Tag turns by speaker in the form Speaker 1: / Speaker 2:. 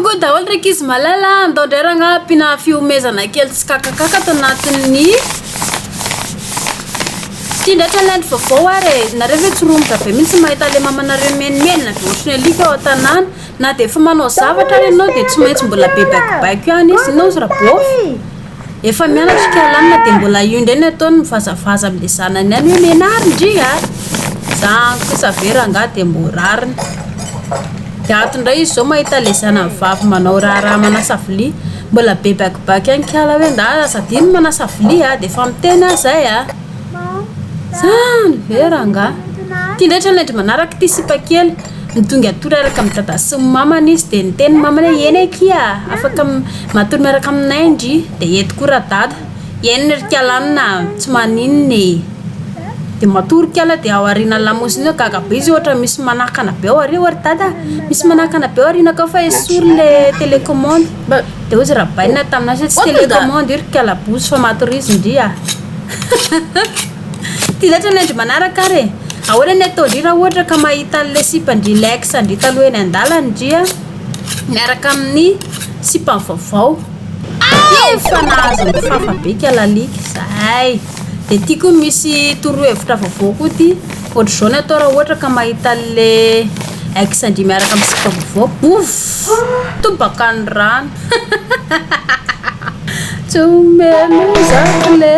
Speaker 1: Coucou daholo ry ankizy malala, andao indray rangahy ampiana fihomezana kely tsy kakakaka ato anatin'ny Ity indray challenge vaovao ary e, nareo ve tsy romotra be mihitsy mahita le mamanareo mimenomenona be ohatry ny alika ao an-tanàna, na dia efa manao zavatra ary ianao dia tsy maintsy mbola be baikobaiko ihany izy, inona ozy rabôfy? Efa mianatra i Kalanina dia mbola io indray ny ataony mivazavaza amin'ilay zanany ihany hoe menariny ndry a! Zany kosa ve rangahy dia mbô rariny. Dia ato indray izy izao mahita ilay zanany vavy manao raharaha manasa vilia. Mbola be bakibaky ihany kala hoe ndà aza adino ny manasa vilia a! Dia efa miteny aho izay a! Zany ve rangahy! Ity indray challenge manaraka ity sipa kely. Midongy hatory araka amin'i dada sy ny mamany izy dia niteny ny mamany hoe eny akia afaka matory miaraka aminay ndry dia eto koa radada eny ry kalanina tsy maninona e dia matory kala dia ao aorianan'ny lamosina eo gaga be izy ohatra misy manakana be ao aoriana ry dada misy manakana be ao aoriana akao fa esory le télécommande dia hoy izy rabaina taminazy hoe tsy télécommande io ry kalabozo fa matoriza ndry a. Ty zatra ny andro manaraka ary e! Ahoana ny atao-ndry raha ohatra ka mahita an'ilay sipan-dry ilay ex-ndry taloha eny an-dalana ndry a, miaraka amin'ny sipany vaovao. Efa nahazo nifafa be kalalika zahay. Dia ty koa misy torohevitra vaovao koa ty. Ohatr'izao ny atao raha ohatra ka mahita an'ilay ex-ndry miaraka amin'ny sipa vaovao. Ouf! Tobaka ny rano. Tsy omena zaka le.